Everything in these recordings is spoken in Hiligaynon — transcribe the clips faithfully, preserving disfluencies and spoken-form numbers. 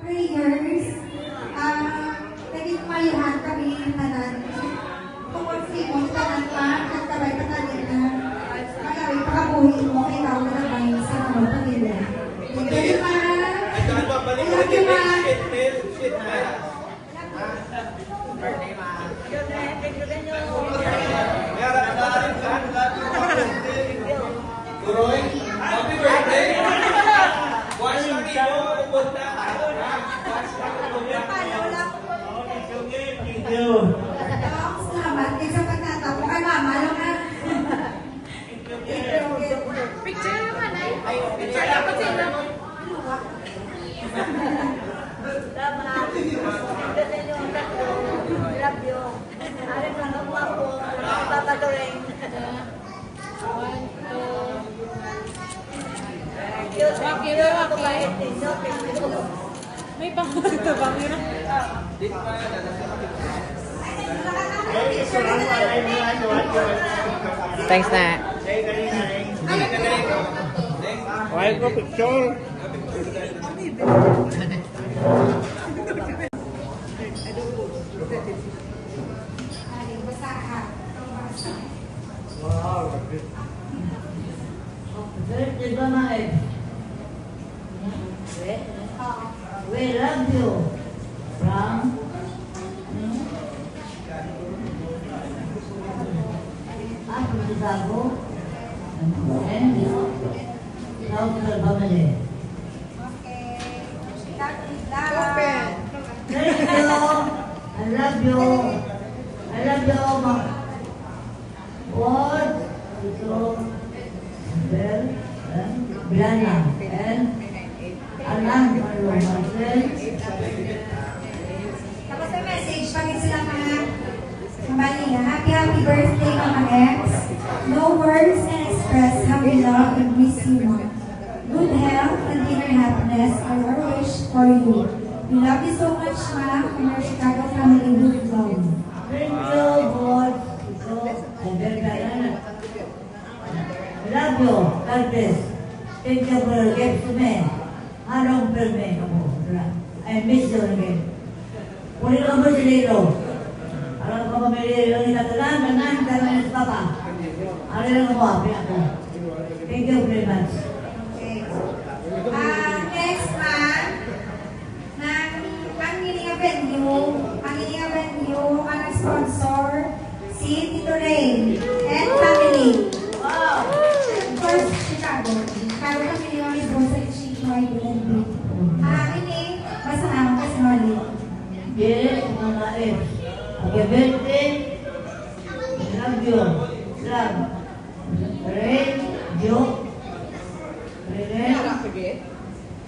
Prayers, ah, naging mayuhan kami tanan. Tungod sa imong tanan pa, nagkabay pa tanan na. Malawig pakabuhi mo, ikaw na naman sa mga pamilya. Thank you, ma. I love you, ma. Roy, happy birthday! Watch lang imo, pupunta. Thank you. Salamat kay sa pagtatap mo kay mama, ano ka? Picture naman ay. Picture dapat sila. Tama. Love you. Alam mo, ang gwapo, ang Papa Lorraine. One, two. Thank you, thank you, Papa Lorraine. May pangkanta ba? Meron? Thanks na. Why ko picture? Wow. Birthday ba, Mae? We love you. From? Hmm? Ah, from Chicago? And? South family. Okay. Thank you. I love you. I love you, ma. Ward, Tito, Bel, and Brianna, and Alan, Marlon, Marcel. Tapos may message pa rin sila, mga. Mabali nga, happy, happy birthday, Mama Ex. No words can express how we love and miss you, Ma. Good health and inner happiness are our wish for you. We love you so much, Ma, from your Chicago family with love. Thank you, God. Ito, ang ganda na. Love you. God bless. Thank you for your gift to me. Halong perme kamo. I miss you again. Puli lang mo si Lilo. Alam ko, pamilya, yung inatanan, tanan, tanan, si Papa. Ano lang mo, api ako. Thank you very much. Okay. Ah, next, ma'am. Nang, ang ini nga venue, ang ini nga venue, ang sponsor, si Tito Ray and family. Wow! Of course, Chicago. Pero kami ni Mami Boss and Chico ay good and beautiful. Ah, ini, basta ang kasinali. Yes, mga ex. Happy birthday. Love you. Love. Ray, Jo. Ray.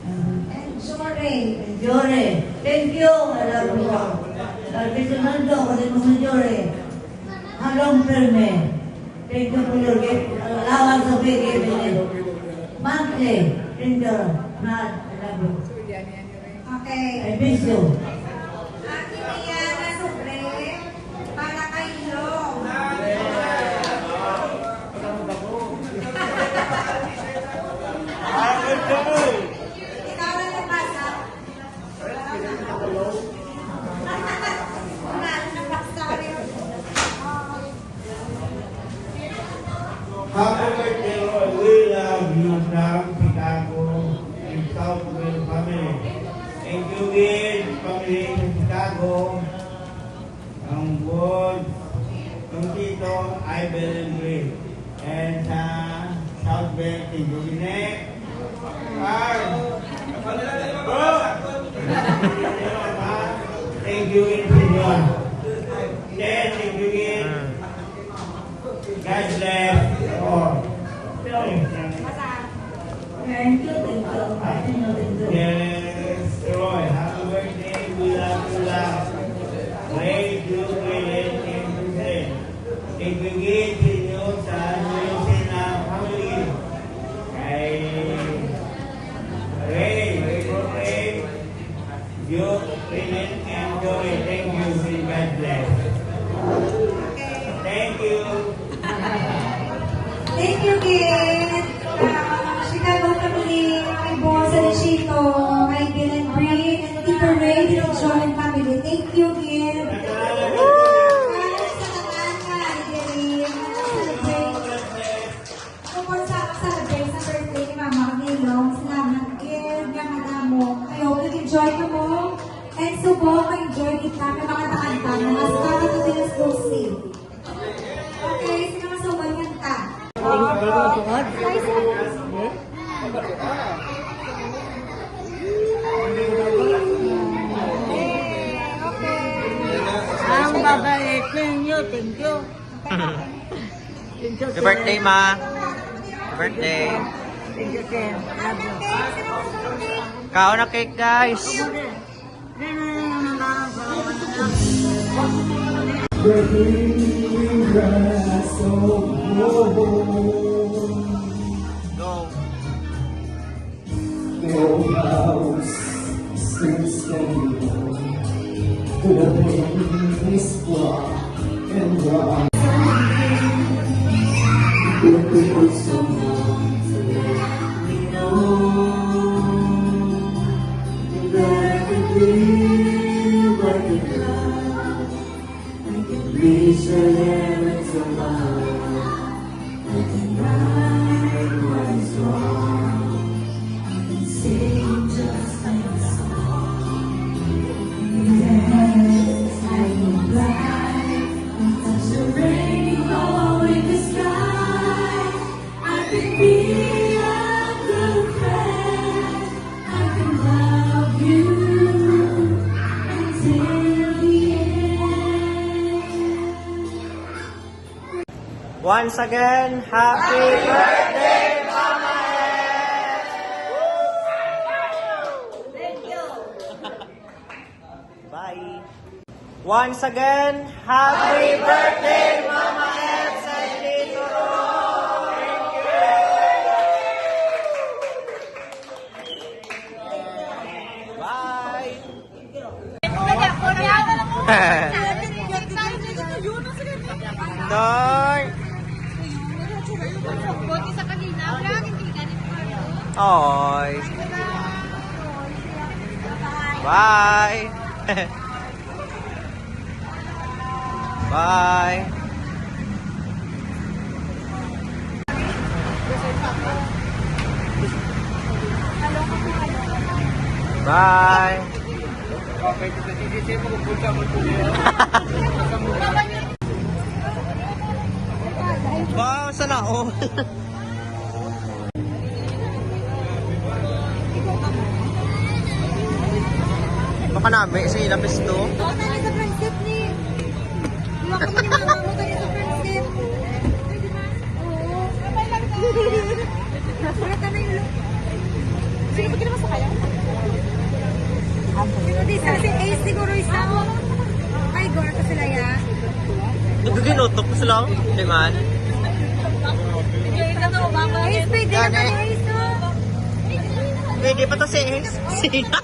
And Jory. And Jory. Thank you. I love you. Love you, Fernando. Ako din mo sa Jory. Halong perme. Thank you for your gift. Allowance of your gift. Monthly. Thank you. Mad, I love you. Okay. I miss you. Ang kiniya na sobre para kay Long. Ikaw lang nabasa. Happy birthday, Lord. We love you from Chicago and Southwell family. Thank you, Gid, family sa Chicago. Ang board, ang tito, Ivan and Ray. And sa Southwell, thank you, Gid. Carl. Bro. Thank you, Gid, sa inyo. Ted, thank you, Gid. God bless all. Thank you, thank you. Thank you, thank you. Yes, Roy, happy birthday. We love you, love. Pray to pray and pray. Thank you, Gid, sa inyo, sa inyo, sa inyo, family. Kay Ray, Ray, Ray. You, Ray, and Joy, thank you, and God bless. Thank you. Thank you, Gid. Ah, Chicago family, my boss, and Chito, my Gil and Bree, and Enjoy ka mo? And subong ma-enjoy kita kay makanta-kanta na mas kanta to, let's go sing. Okay, sino nga subong kanta? Ang babae, thank you, thank you. Thank you, Happy birthday, sir. Ma. Happy birthday. Thank you, sir. Love you. Kaon na cake, guys. Go. The old house still standing. The building is block and wide. Looking for someone to let me know that I can live like a god. I can reach the heavens above. I can right what is wrong. I can sing just like a song. Yes, I can fly. Touch the rainbow in the sky. I can be a good friend. I can love you until the end. Once again, happy birthday, Mama Ed! Bye. Once again, happy birthday, Mama Ed Sandy Turon! Bye! Doy! Oy. Bye. Bye. Bye. Wow, sana all. Baka nami si Lapis to. Oh, tani sa friendship ni. Iwan ko ni mama mo, tani sa friendship. Oo. Wala ka na yung lo-, sino ba ginawa sa kaya? Sino di sa si Ace siguro isa? Ay, gore ko sila ya. Nagaginotok ko sila, oh. Di man? Ace, pwede na Gani. Pala, Ace, oh. Pwede pa to si Ace. Sina?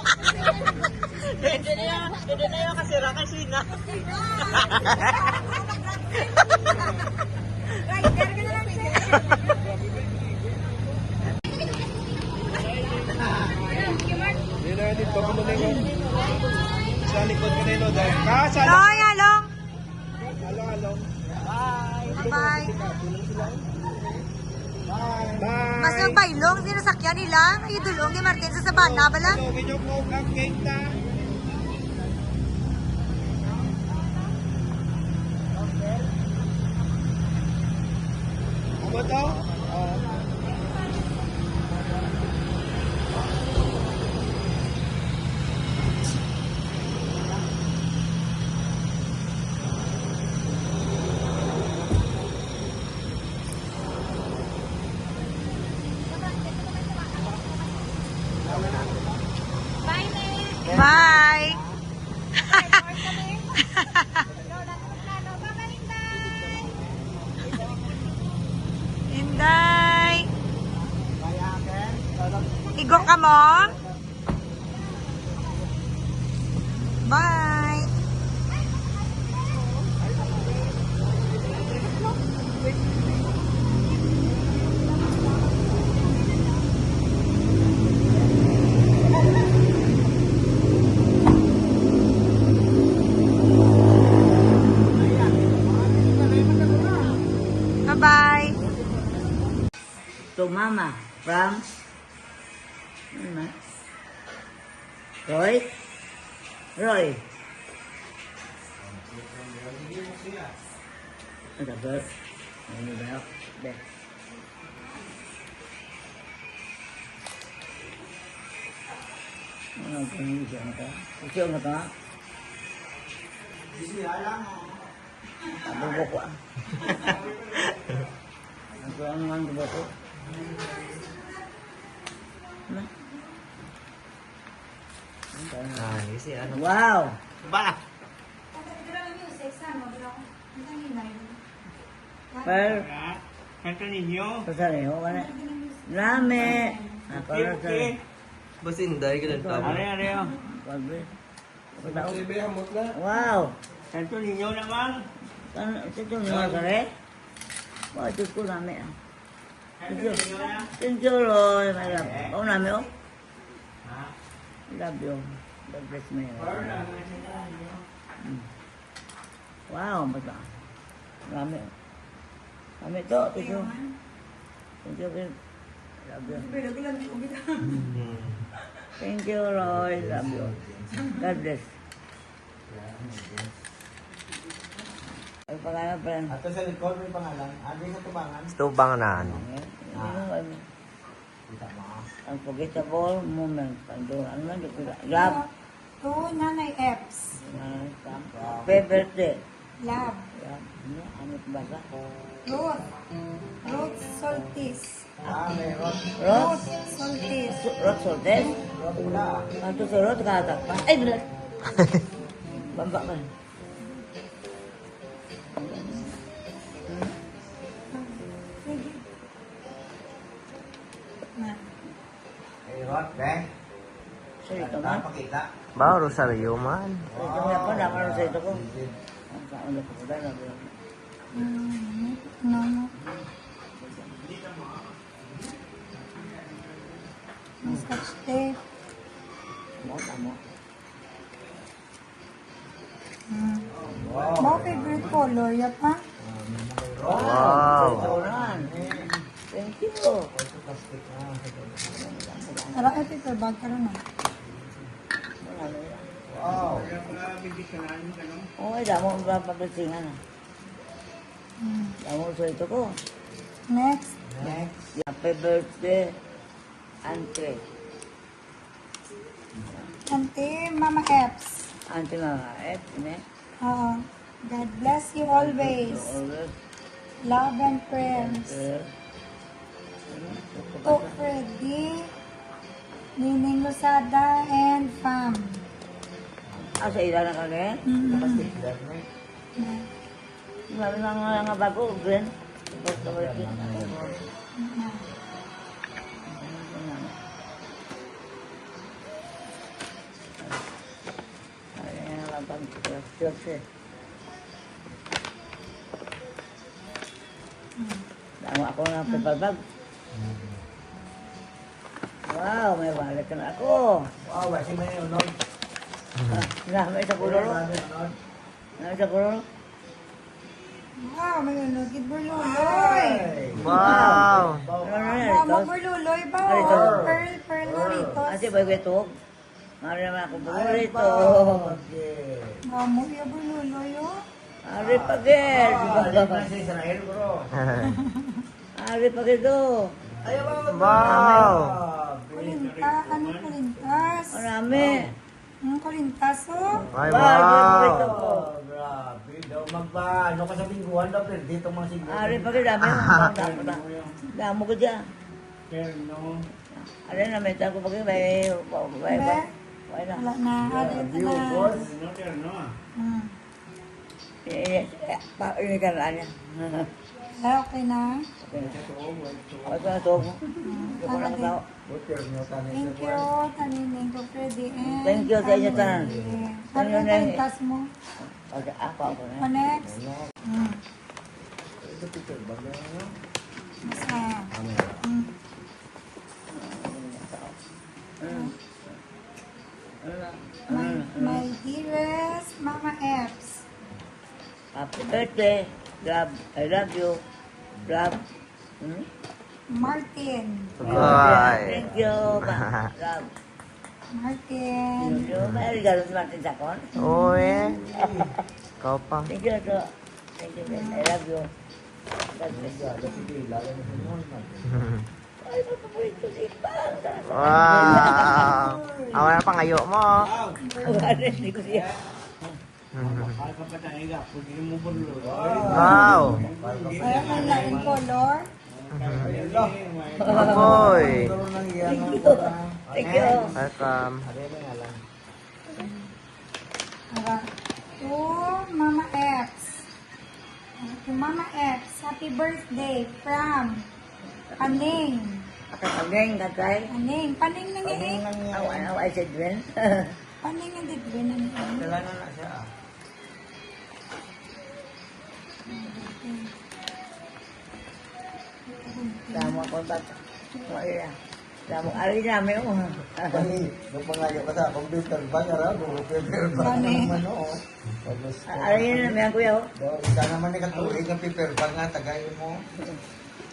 Pwede na yun. Pwede na yun kasi ra kay Sina. Rider ka na lang, sir. Hindi na, hindi pa ko na lang. Sa likod ka na yun, dahil. Ah, sa Hoy, Along. Along, Along. Bye. Bye. Bye. Mas nagbaylong, sinasakyan nila. Ay, dulong ni Martin sa sabana, bala. Hello, video ko, cupcake na. Ano to? Oh. Bye. Inday. Igo ka mo? Bye. Bye-bye. To Mama from, ano na? Roy? Roy? Ano ba? Ano ba? Be. Ano ba yung isang ka? Isang ka? Ang buko, ah. Ang buko, ang buko. Na? Ah, you see, ano? Wow! Ba? Pero, Santo Niño. Santo Niño, wala. Lami. Ako Okay, lang sa okay. Basinday ka lang tama. Are, are, oh. Pagbe. Pagbe. Wow. Santo Niño naman. San-, Santo Niño ka rin? Wow, Diyos ko, lami, ah. Santo Niño na. Thank you, Lord. My love. Oh, lami, oh. Ha? Love you. God bless me. Or lang, Santo Niño. Mm. Wow, basta. Lami. Lami to, thank you. Thank you, Lord. Love you. Thank you, Lord. Love you. God bless. Ang pangalan, friend. Ato sa likod, may pangalan. Ano sa tubangan? Sa tubangan na, ano? Okay. Ah. Ano, ano? Kita mo? Unforgettable moment. Pandura. Ano man, di ko na-, love. To Nanay Eps. Nanay Eps. Happy birthday. Love. Love. Ano? Ano ba ka? Ruth. Ruth Soltis. Ah, may Ruth. Ruth? Ruth Soltis. Su-, Ruth Soltis? Ruth na. Ang to si Ruth, katak pa. Ay, wala. Bamba ka. Na. Ay, hot, be. Sorry, ito, man. Pakita. Ba, rosaryo man. Sorry, ito, man, ako, sorry, ito ko. Ang kaon na po, wala na, wala na. Mm, no, no. Ang scotch tape. Mo, tama. Mm. Wow. Mo favorite color, ya pa? Wow. Thank you. Tara, ay, paper bag, tara na. Wow. Oh, ay, damo ang mga pabrisingan, ah. Mm. Damo, so ito ko. Next. Next. Happy birthday, Auntie. Auntie Mama Eps. Auntie Mama Eps, ne? Oo. God bless you always. Always. Love and prayers. Prayers. To Freddy, Nining Losada, and fam. Ah, sa ila na kami? Mm-hmm. Nakastick lang, eh. Yeah. Lalo na nga, nga bago, green. Gusto ko rin. Ay, nga lang pang-, Damo ako nga paper bag. Wow, may wallet na ako. Wow, wala si may unod. Ah, na, may sa kulo. Wala si may unod. Ano sa ko? Wow, may ano, gid, Berloloy. Ay. Wow. Ano na yan, Wow, ito? Berloloy ba? Ano ito? Pearl, Pearl Doritos. Ate, bagay ito. Mari naman ako, Ay, Berloloy ito. Wow, okay. Wow, mo iya, Berloloy, oh. Ari pa, gid. Ah, alam na sa Israel, bro. Ari pa, gid, oh. Ay, wow, Wow. Grabe. Kulinta, ano, kulintas? Marami. Ang kulintas, oh. Ay, Wow, wow. Diyos ko. Oh, grabe daw. Magpa-, ano ka sa lingguhan daw, pero dito mga siguro. Ari pa gid, dami. Damo, damo ko dyan. Terno. Ari na, may tago pa gid, may, may, may, Be? may na. Wala na. Yeah, Ari view, na. Boss. Terno, terno, ah. Hmm. Eh, eh, pa, ini ka na niya. Ah, okay na? Okay na. Ito na to. Mm, Ito ko ano lang din? Tao. Thank you, Tanining, ko Freddy, and Thank you sa inyo tanan. Family. Ano Ano na yung eh? Pintas mo? Okay, ako, ako na. O, next. Mm. Ito, picture ba? Mas, ah, Ano yan? Mm. Mm. My, my dearest Mama Eps. Happy birthday. Love. I love you. Love. Hmm? Martin. Ay. Thank you, ma. Love. Martin. Yo, may regalo si Martin sa akon. Oo, eh. Ikaw pa. Thank you, Ato. Thank you, Ben. I love you. God bless you. Ay, paborito si Ipang. Wow! Ah, wala pang ayo mo. Wala, hindi ko siya. Wow! Ay, ang lain color. Boy! Thank you. Thank you. Welcome. Ara, to Mama Eps. To Mama Eps, happy birthday from Paning. Paning, katay. Paning. Paning na niya eh. Paning na niya. Aw, ano, I said when? Paning na did when, ano? Kailangan na siya, ah. Tama ko, tat-, Maria. Tama, ari namin, oh. Kani, nung pangayo ka sa computer ba, yara, computer ba? Kani. Naman, oh. Tapos, ari na namin, kuya, oh. Isa naman ni katuloy nga paper bag nga, tagay mo.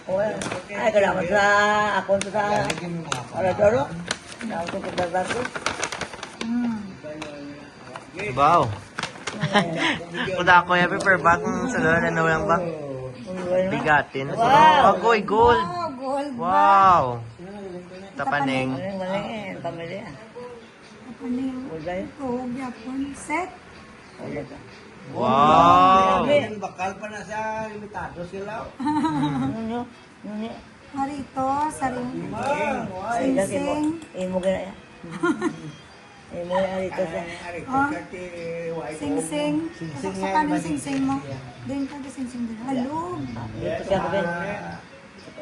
Oh, ay, salamat sa akon sa Lagi mo mga orador, oh. Salamat sa pagdagdag ko. Mm. Wow. Kuda ko yung paper bag ng salon, ano lang ba? Bigatin. Wow. Agoy, gold. Wow, gold. Wow. Tapaning. Galing, galing, eh, pamilya. Tapaning. Gold, eh. Oo, gyapon. Set. Wow. Ang bakal pa na sa limitado sila. Ano, ano? Harito, sari-, singsing. Imo gina-, imo gina-, harito sa. Oh. Singsing. Singsing. Sa kaning singsing mo. Din ka singsing din. Halog. Dito siya, kape. Kape.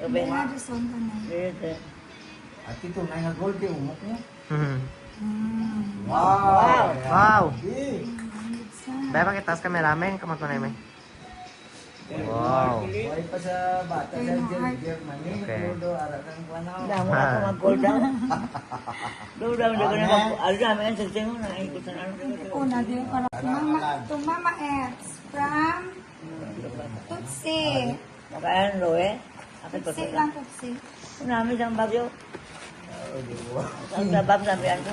Hindi na, Jason, ano. Dito. At ito na nga gold, di umok mo. Mhm. Mm. Wow. Wow. Big. Mm, big sa. Baya, pakita sa cameraman, kamot mo na yun, eh. Wow. Buhay pa sa bata sa Germany. Okay. Todo, ara kang kuwan, oh. Damo na ako mag-call down. Do, do, do, do, mag-, ano namin ang sasing mo, nakaikot na ano. Una, di, para to Mama, to Mama Eds from Tutsi. Makayan, lo, eh. Tutsi lang, Tutsi. Ang dami siyang bagyo. Ang sabab, sabi, ano,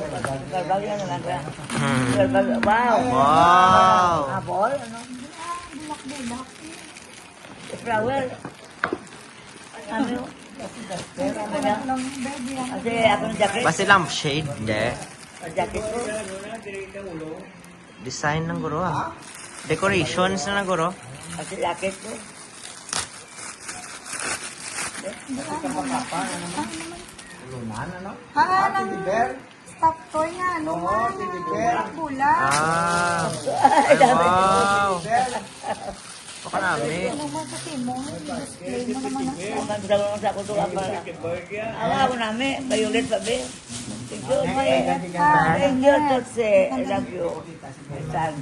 bagyo na lang kaya. Hmm. Bagyo, wow. Wow. Apple, ano? Bulak-bulak. Flower. Ang dami, oh. Kasi ako ng jacket. Basta lampshade, hindi. Ang jacket ko. Design ng guro, ah. Decorations na, guro. Kasi jacket ko. Lunan, ano? Ah, teddy bear? Stop toy nga, ano nga? Oo, teddy bear. Bulak-bulak. Ah. Ay, wow. Teddy bear. Baka nami. Ano mo sa timo? Display mo naman ang Ang ganda mo sa ako to, apa. Awa ako nami, violet pa, be. Thank you, be. Violet pa. Thank you, Totse. I love you. My son.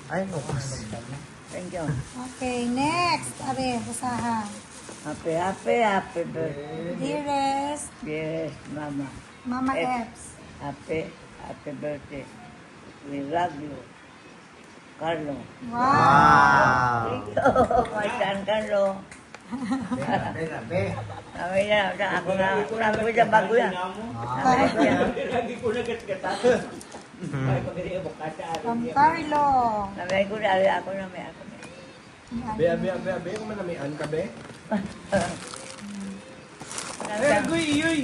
Ay, no. Thank you. Okay, next. Are, basaha. Happy, happy, happy birthday. Dearest. Dearest Mama. Mama Eps. Eps. Happy, happy birthday. We love you. Carlo. Wow. Wow. Thank you. My son, Carlo. Grabe, grabe. Kami na, sa ako na, sabi ko sa bago yan. Ah. Lagi ko nagatgatan. Hmm. From Carlo. Sabi ko na, ako na may ako. Be, be, be, be, kung manamian ka, be. Sabi Eh, ko, agoy, iyoy.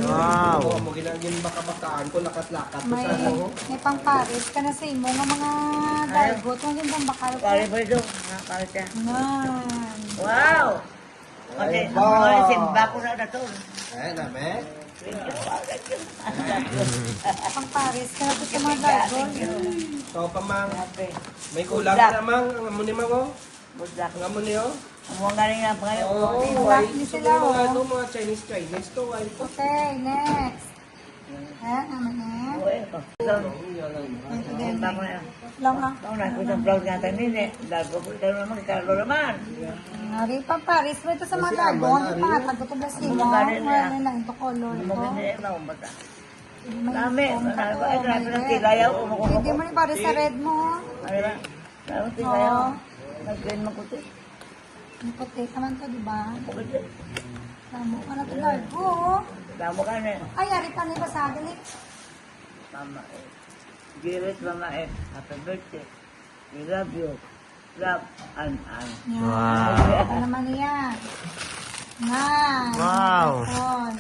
Wow. Mo, mo ginagin baka-bakaan ko, lakat-lakat ko May, sa ano. May pangpares ka na sa imo nga mga Ay. Dargot, nga gindang bakal ko. Pare ba ito? Ah, pare siya. Nan. Wow! Pati, Ay, ang mga wow. Simba ko na nato. Eh, name? Thank you, thank you. Pangpares ka na po sa mga Dargot. Ikaw pa, mang. Grabe. May kulang Good luck. Na, mang. Ang amo ni, mang, oh. Good luck. Ang amo niyo? Amo ang galing nga pangayo. Oo, Good luck ay, ni gusto sila, ko yung mga, oh. Ano, mga Chinese, Chinese to, ay. Okay, next. Eh, ano na? Oo, eh, oh. Ito. Ito din. Ito na. Lang, ah. Ito na, kung sa vlog natin, eh. Vlog ko, ito naman, Carlo naman. Ngari pa, pares mo ito sa mga Kasi dragon, aman, ito ano? Pangatag ko to, bless Ang mo. Mga galing Wala na. Na lang, ito color ko. Maganda yan, ang bata. May Dami, pink marami ako, pa, ay, grabe may ng red. Tilayaw, oh, makuha Hindi ko. Mo ni pare sa red mo, oh. Ano ba? Ano, tilayaw? Oo. Nag-green mo, puti. May puti naman to, di ba? Puti. Tama ka na to, Dargo, oh. Tama ka na. Ay, ari pa ni basagin eh. Mama eh. Dearest Mama eh. Happy birthday. We love you. Love, An An. Yan. Wow. Ano naman niya? Yan. Wow. Japon.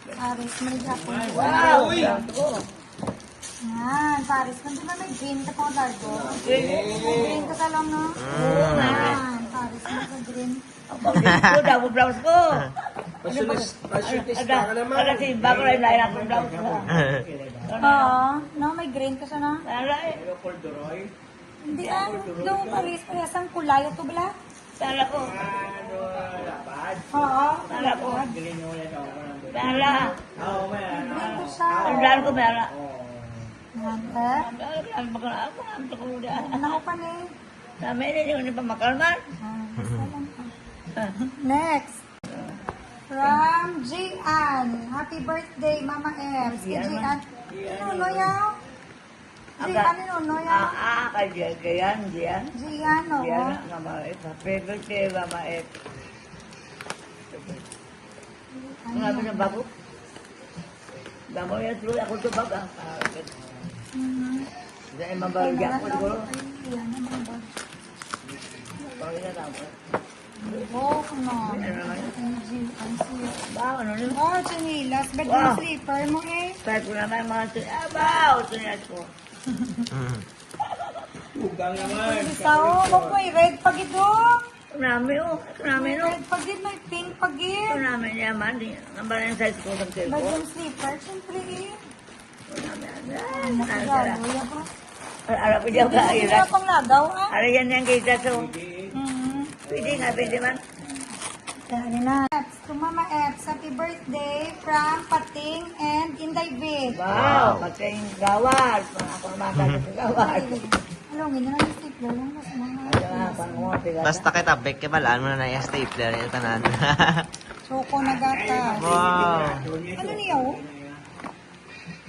Paris mo ni Japon. Wow! Uy! Yan. Paris mo. Di ba may green ka pang largo? May green ka sa lang, no? Mm. Yan. Paris mo sa green. Ang pag-green ko, double blouse ko. Ano ba? Fashionista, fashionista ka naman. Ano, ano, si Bago na yung lain akong blouse ko. Oo. No, may green ka siya, no? Wala eh. Hindi, ah, nung pares-pares ang kulay, ato bala? Tala ko. Oo. Tala ko. Tala. Hindi ko siya. Ang dahil ko, tala. Nante? Ang dahil ko, ang bakla ako, ang bakla ako. Ano ko pa ni? Sa amin, hindi ko ni pamakalman. Ah, basta lang pa. Next. From Gian. Happy birthday, Mama F. Si Gian. Gian. Ano, no, yaw? Di, Aga-, ano, no, yan? Ah, ah, kay Gian, Gian, Gian. Gian, oo. Gian, nga mga ito. Favorite kay mga ito. Ano? Ang sabi ng bago? Damo yan, tuloy ako ito, bag, ah. Ah, okay. Mhm. Hindi, ay, mabawal Ay, yan ako, wala siguro. Ay, yan, ang mga bag. Bawal na lang ako. Oh, come on. Ang G, ang C. Ba, ano yun? Oh, tsinelas. Bedroom Wow. slipper mo eh. Kahit ko naman mga tsinelas. Ah, ba, oh, tsinelas ko. Mm. Tugang naman. Ang isa, oh, mo po, eh, red pa gid, oh. Nami, oh. Nami, no? Red pa gid, may pink pa gid. Ito namin niya, man. Di, ang ba yung size ko sa ko? Bedroom slipper, syempre, eh. Ano ka galo, ya ba? Ay, alam ko, di ako Hindi mo kaila. sila pang lagaw, ah. Ano yan yung kita, so? Mm. Pwede nga, pwede man. Dali na. Eps, to Mama Eps, happy birthday from Pating and Inday Vic. Wow, Wow. Pating Gawad. Mga ako ang mga taga Gawad. Alungin na lang yung stapler lang, mas mga Ano nga, pang mga tigas. Basta kita, Bek, kibalaan mo na na yung stapler, yung tanan. Choco na gatas. Wow. Ano niya, oh?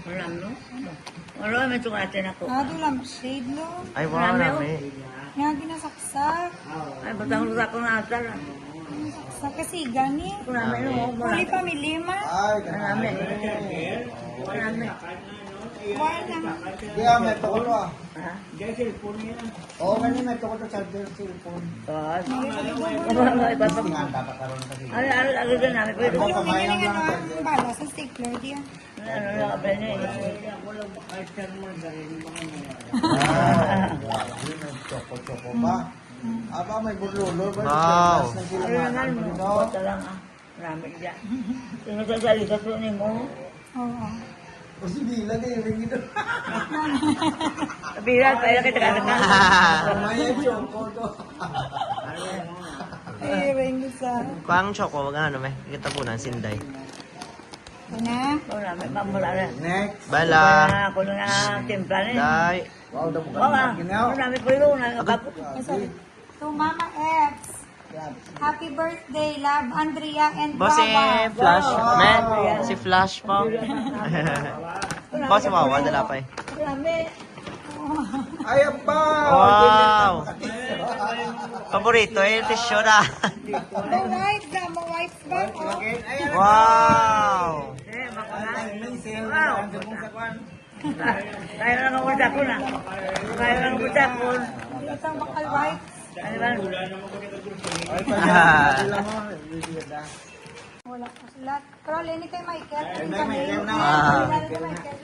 Wala, no? Ano? Wala, may tungatin ako. Ah, doon lang shade, no? Ay, wow, Marami, oh. Rami. Nga, ginasaksak. Ay, butang sa akong asal, ah. Ginasaksak kasi gani. Wala, may, no? Wala. Huli pa, may lima. Ay, Marami. Marami. Wala na. Kaya may pakul, ah. Ha? Oo, gani may pakul sa charger, cellphone. Ah. Ano, ano, ano, ano, ano, ano, ano, ano, Ano, ano, ano, ano, ang bala sa stapler, di, ah. Ano, ano, ano, ano, Ah, grabe, may choco-choco pa. Aba, may burlolo ba? Wow. Ano na, no? Bota lang, ah. Marami dyan. Yung sa salita po ni mo. Oo. O si Bila, di rin ito. Bila, kaya kita ka. May choco to. Di rin sa Pang choco, wag ano, may kita po ng sinday. Ito na. Wala, may pamula na. Next. Bala. Ah, ako na nga, timpla na eh. Day. Wow, dapat Wala. Ginaw. Wala, may pulo na. Aga. Kapag- Ay, sorry. To Mama Eps. Happy birthday, love, Andrea and Boss, Wawa. eh, flash. Wow. Man, si Flash po. Boss, si Wawa, dala pa eh. Marami. Ay, apa! Wow! Paborito, eh, yung tissue na. Mo wipes, ah, mo wipes ba? Oh. Wow! Eh, bako na. Ay, may sale na. Wow. Ang gabong sa kwan. Kaya lang ang utak ko na. Kaya lang ang utak ko. Isang bakal wipes. Ano ba? Ay, pag-, wala ko sila. Pero lini kay Michael, Ay, kami. Michael na. Ah. Lini kay Michael.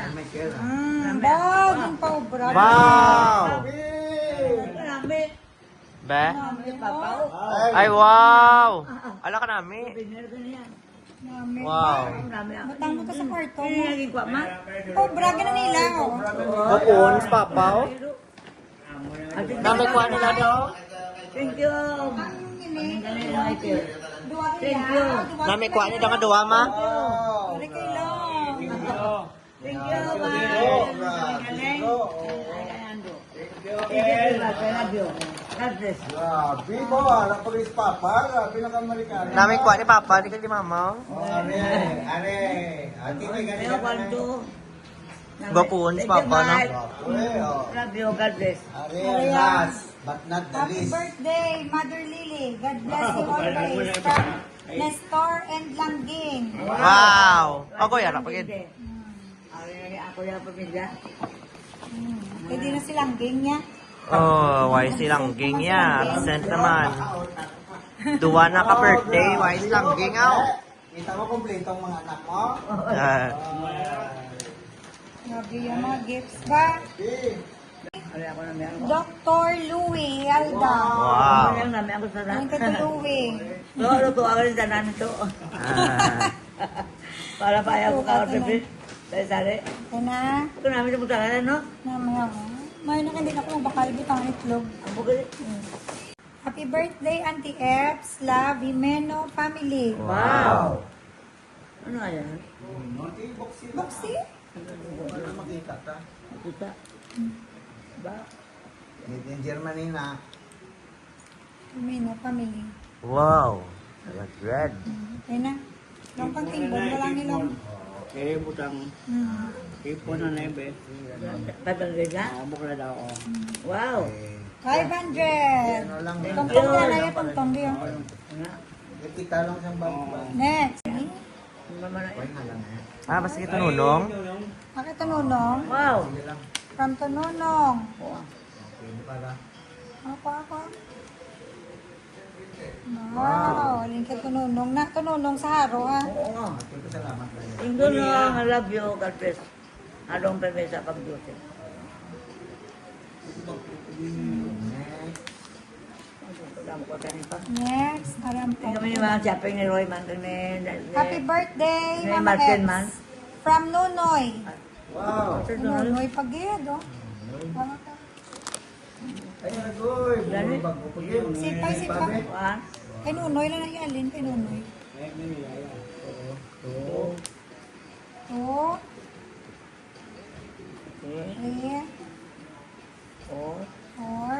Michael. Mm, bag, yung paubra. Wow! Marami. Be? Marami, papa, oh. Ay, wow! Ala ka nami. Souvenir ka niya. Marami. Wow. Marami, ah. Butang mo to sa kwarto mo. Hindi naging kwa, ma? Paubra, ganun nila, oh. Bukon, papa, oh. Nami kwa nila daw? Thank you. Ang ini, Thank you. Duwa Thank you. Nami kwa ni daw nga duwa, ma? Pare kay Lo. Thank you, ma. Galing. Thank you, ma. I love you. God bless. Grabe ba? Wala pa rin si Papa. Grabe na ka Amerikano. Nami kwa ni Papa, di ka di mama. Oh, are, are. Ate, may ganito Pero na kwanto. Gwapuon si Papa, no? Thank you, ma. Gwapo, eh, oh. Love you, God bless. Are, last. But not the Happy least. Birthday, Mother Lily. God bless you always. From Nestor and Langging. Wow! Agoy, ara pa gid. Hmm. Ako yung pamilya. Hmm. Pwede na si Langging niya. Oh, why si Langging niya? Absent naman. Duwa na ka birthday, why si Langging, aw? Kita mo, kompleto ang mga anak mo? Ah. Grabe yung mga gifts ba? Doctor Louie Alda. Wow. Ang kay Louie. Lolo ko, ako rin tanan ito. Ah. Para pa ayaw ko ka, Pepe. Dahil sari. Ito na. Ito namin sa putaran, no? Na mga, may na hindi na ko bakal butang itlog. Ang bukal. Happy birthday, Auntie Eps. Love, Jimeno family. Wow. Ano nga yan? Boxy? Wala makita ta. Kita. Ba? Made in Germany na. Jimeno family. Wow. Red, red. Mm, okay na. Long pang timbon, walang ilong. Okay, butang. Mm. Ipon na na, be. Pabangga na? Ah, bukla daw, oh. Wow. Five hundred. Ano lang, tongtong na na yung tongtong, di, oh. Nga. Kita lang siyang bag-bag. Next. Mama na. Ah, basta kay Tununong? Bakit Tununong? Wow. Sige lang. From Tununong. Wow. Okay, di pala. Ako, ako. Wow, lingkod Tununong. Na, Tununong sa haro, ha? Oo nga. Salamat. Tununong, I love you. God bless. Along pa may sa pag-duty. Next, alam po. Kami ni mga shopping ni Roy man, ni, ni, Happy birthday, ni Mama Martin Ex. Man. From Nonoy. Wow. Nonoy Pagid, oh. Nonoy. Tama ka. Ay, agoy. Dali. Bago pa yun. Sipay, sipay. Kuan. Kay Nonoy lang na ialin, kay Nonoy. Ay, may yaya. Oo. Oo. Two. Okay. Three. Four. Four.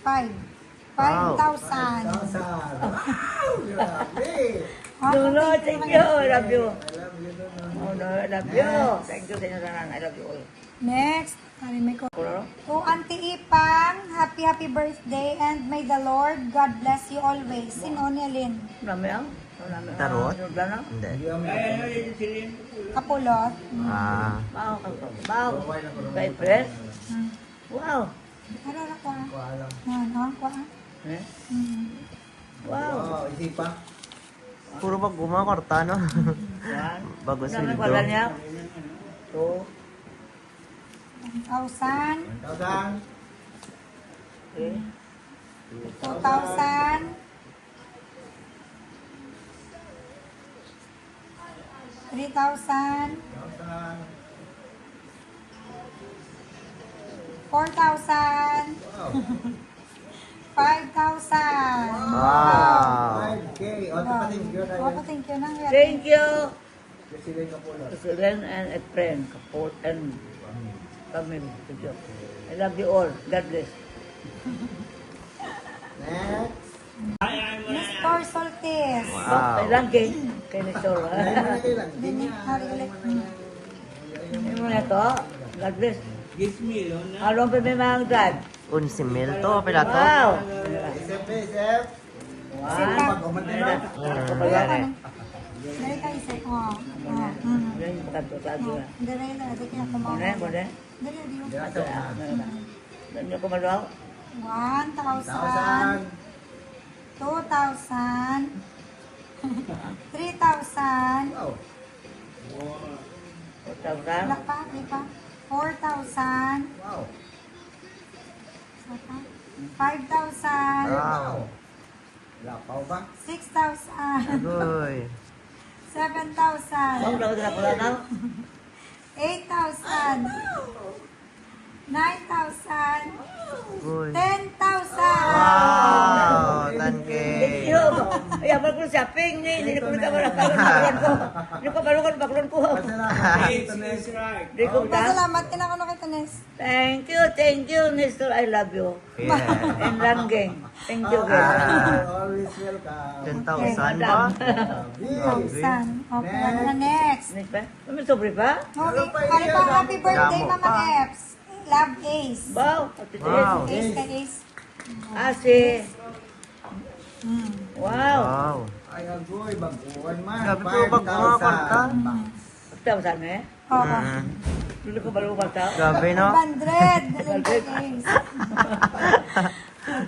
Five. Wow. Five thousand. Five thousand. Wow, grabe. Ah, Lolo, thank you, thank you. I love you. I love you, Lolo. Oh, no, I love you. Next. Thank you sa inyo tanan. I love you all. Next. Ano may ko? Hello? To Auntie Ipang, happy, happy birthday and may the Lord God bless you always. Sin-o ni Alin? Nami ang? Nami ang? Tarot? Ano na? Hindi. Kapulot? Mm. Ah. Bao, kapulot. Bao. Kay Pres? Mm. Wow. Ano na ko, ah? Yan, oh, ko, ah. Eh? Mm. Wow. Wow, isipa. Puro bago mga kwarta, no? Yan. Bago. Ano sweldo. Wala niya? Two. One thousand. One thousand. Okay. Two thousand. Three thousand. Four thousand. Wow. Five thousand. Wow. Five K. O, wow. Thank you na. O, thank you na. Thank you. President Kapulot. President and a friend, Kapulot and family. Thank you. I love you all. God bless. Next. Nestor Soltis. Wow. Kay Langking. Kay Nestor, ha? Lain mo na kay Langking. Dini, ah, hari ulit. Ano mo na to? God bless. Along pa may mga God. Onse mil to, pila to? Wow. Isip, isip. One. Pag-uman na. Mm. Dali ka, isip. Oh. Oh. Mm. Dali na, dali ka, kumain. Muna, muna. Dali, dali. Dali, dali. Dali, dali. One thousand. Thousand. Two thousand. Three thousand. Wow. Four thousand. Wala pa, di pa. Four thousand. Wow. Isa pa. Five thousand. Wow. Lapaw ba? Six thousand. Agoy. Seven thousand. Wow, dapat na pala na. Eight thousand. Nine thousand. Uy. Ten thousand. Wow, ten K. Thank you. Ay, abal ko shopping ni, hindi ko nagkabalakan, baklon ko. Hindi ko balukan, baklon ko. Pasalamat. It's, it's right. Di ko ka. Pasalamat ka na ako nakita, Nes. Thank you, thank you, Nestor. I love you. Yeah. And Langging. Thank you, guys. Ah. Always welcome. Ten thousand ba? Okay, madam. Grabe. Ten thousand. Okay, ano na next? Next ba? Ano, sobre pa? Okay, ano pa, happy birthday, Mama Eps. Love Ace. Wow, Ate Wow. Ace. Ace ka, Ace. Ase. Mm. Wow. Wow. Ay, agoy, baguhan man. Grabe po, bago mga kwarta. Five thousand. Mm. Five thousand, eh? Oo. Mm. Dili ko balo kwarta. Grabe, no? Five hundred. Galing ka, Ace.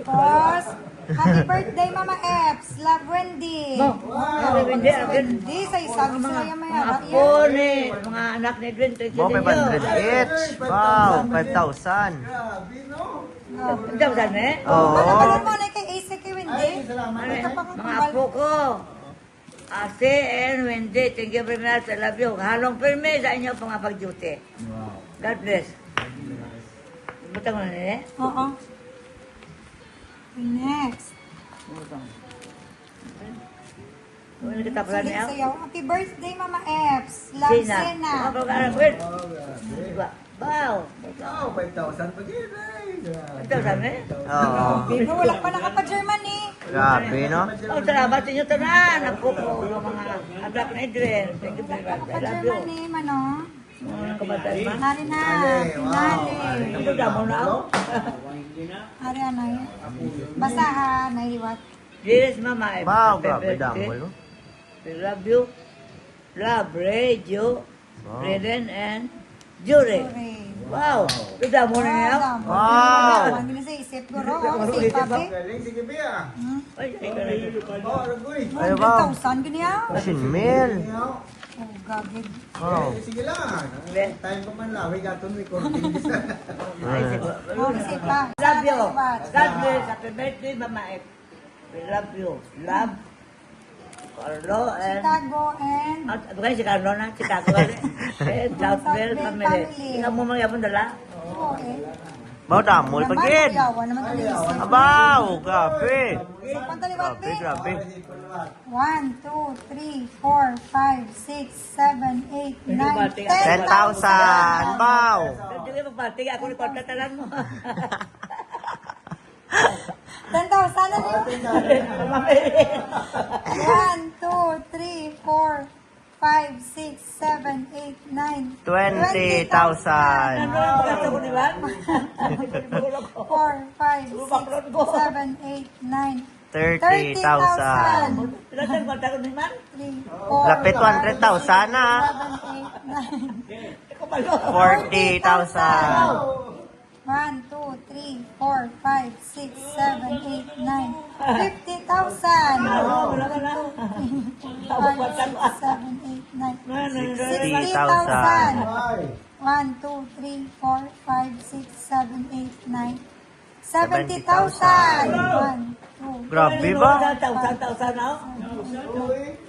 Tapos, happy birthday, Mama Eps. Love, Wendy. Mo, Wow. Happy Wendy, Happy again. Wendy, sa isang Mga, sila yung may mga haba apo yan. Ni, mga anak ni Edwin, thank you, Mo, thank you. Five hundred each. Wow, five thousand. Grabe, no? Grabe. Five thousand, eh? Oo. Ano ba mo na kay Ace, kay Wendy? Ay, salamat. Ano, Ito pa mga kung apo ko. Ase and Wendy, thank you very much. I love you. Halong pirmi sa inyo pangapag-duty. Wow. God bless. Butang mo na, eh? Oo. Next. Butang. Ano kita pala Sige, niya? sayaw. Happy birthday, Mama Eps. Love, Sina. Sina. Mga pag-aral, wait. Diba? Wow. Oh, five thousand pa gid, eh. Five thousand, eh? Oo. Pero wala pa nakapa-Germany. Grabe, no? Oh, salamat sa inyo tanan. Ako po, mga anak ni Edwin. Thank you very much. I love you. Nakapa-Germany, mano. Mga kamatay, ma. Nari na, Nari, wow. Nari. Ito, damo na, oh. Ari, anay. Basahan, naiwat. Yes, mama. Wow, Happy grabe, birthday. Damo, no? We love you. Love, Radio, Wow. Reden, and Jure. Jure. Wow. Ito, damo na niya. Damo. Wow. Ang gini sa isip, guro. Ang Ang isip, isip, ah. Galing, sige, Bia. Hmm? Ay, ay, ay, ay. Oh, Ragoy. Ay, wow. Hundred thousand, gini, ah. Fifteen mil. Oh, gagid. Wow. Eh, sige lang. Hindi. Time pa man lang. We got on recording. Ay, sige. Oh, isip pa. Love you. Salamat. God bless. Happy birthday, Mama F. We love you. Love. Carlo and Chicago and Ah, ano kayo, si Carlo na? Chicago, eh. Eh, Southville Southville family. Family. Ikaw mo mangyapon dala? Oo, eh. Mao damol pa Naman, gid. Yawa naman ang isip. Abaw, grabe. Sa pantaliwat, Grabe, eh. Grabe. One, two, three, four, five, six, seven, eight, Ano nine, ba, ten. Ten thousand, baw. Pwede ka magpati, ako ni kwarta tanan mo. Ten thousand na yun. One, two, three, four, five, six, seven, eight, nine. Twenty thousand. Ano ang pagkasa ko, di ba? Four, five, six, seven, eight, nine. Thirty thousand. Pila tayo magkaroon ni man? Three, four, Lapit five, one hundred thousand na. Seven, eight, nine. Forty thousand. One, two, three, four, five, six, seven, eight, nine. Fifty thousand. Ano, wala ka na. Five, six, seven, eight, nine. Sixty thousand. Sixty thousand. One, two, three, four, five, six, seven, eight, nine. Seventy thousand. Seventy thousand. One, two, Grabe ba? Thousand, thousand, no?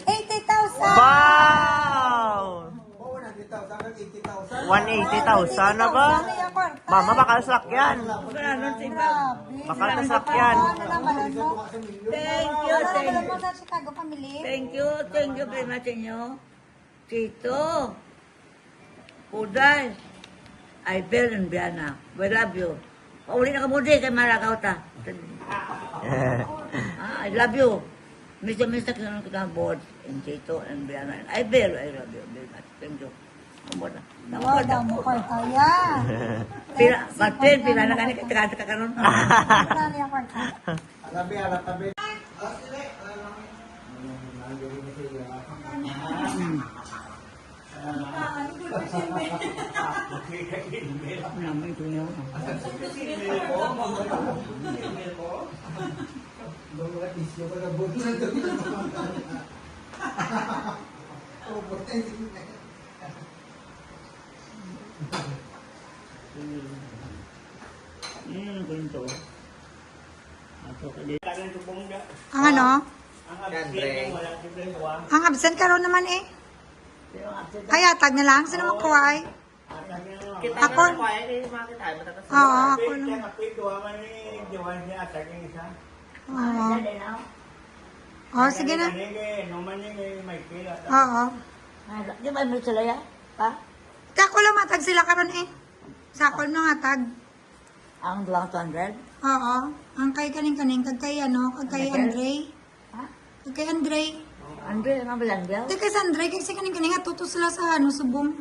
Eighty thousand. Wow! One eighty thousand na ba? One eighty thousand na yung kwarta. Mama, baka sakyan. Grabe. Baka sakyan. Ano naman, ano? Thank you, Ano thank naman you. Mo sa Chicago family? Thank you, thank you very much sa inyo. Tito, Uday, Ivel and Biana, we love you. Pauli na kamo di kay malagaw ta. Ah, I love you. Misa-misa kita board and Tito and Biana and Ivel, I love you very much. Thank you. Amo na. Wow, damo kwarta, ya. Pila, Pepsi, Martin, pila na kwarta. Gani ka, tagaan ka karon? Pila na yung kwarta? Alabi, alabi. Mm, ganito. Ato ka di. Ang ano? Ang absent, wala si Brenda. Ang absent karon naman eh. Ay, atag na lang. Sino magkuha ay? Ako. Oo, ako lang. Oo. Oh, sige na. Oo. Di ba may sila ya? Pa? Kako lang matag sila karon eh. Sa ako lang matag. Ang duwang two hundred? Oo. Ang kay kaning-kaning, kag kay ano, kag kay Andre. Ha? Kag kay Andre. Andre, nga ba lang daw? Di kay sa Andre, kay si kaning-kaning, atuto sila sa ano, subong.